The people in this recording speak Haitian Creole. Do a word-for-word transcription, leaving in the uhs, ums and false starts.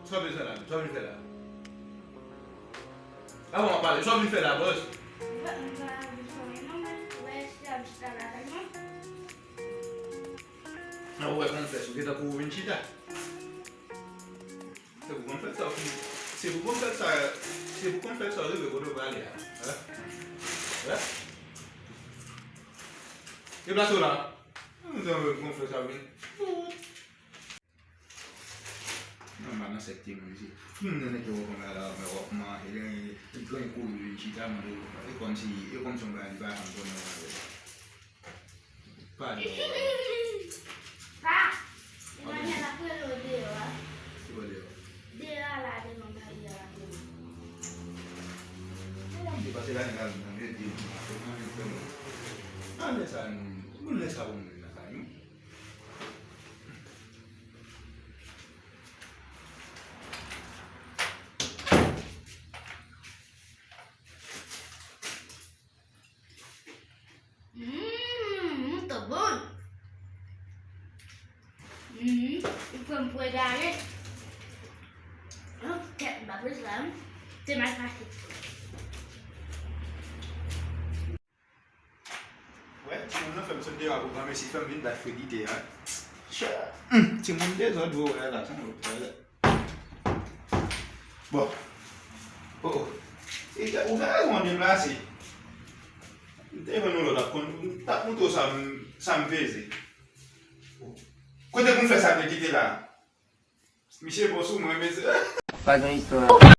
Sa w bezwen la? Sa w vin fè la? Avan w ap pale, sa w vin fè la, bòs? Mwen pa vin fè anyen non, men wè si ap chita la kay mwen. Nan wè konn fè sou gentan pou ou vin chita. Se pou konn fè sa, se pou konn fè sa, se pou konn fè sa, rive kote w prale a. Hein? Hein? Deplase w la. Mwen konn fè sa vin. Non, m pa nan sèk timoun isi. Moun nan nèg yo konn la, men w ap manje, lè l pran kou, li vin chita, mande, e kòmsi, e kòmsi yon bagay li pa janm konnen anyen. Pale. Pa! Emmanuel ap rele w deyò a. Ki bò deyò? Deyò a la, devan karyè a la, deyò. Mwen m te pase la, nèg la vin nan mete m, nan mete m. Nan lè sa, moun lè sa pou moun nan kay, non? Mmm, mouton bon. Mmm, li pran m pou egare. An kèt, m pa bezwen la, wi. Te mal pase. Wè, timoun nan fè m sot deyò a pou granmesi, fè m vin bay fredite a. Timoun dezòd vre wè la, se yon lòt bagay. Bon. Oh, oh. E, ou gen rezon deplase. M te jwenn yon lòt ap konn, m t ap montre w sa m, sa m peze. Kote pou m fè sa m te kite la? Misye bon sou mwen, mesye. Pa gen istwa.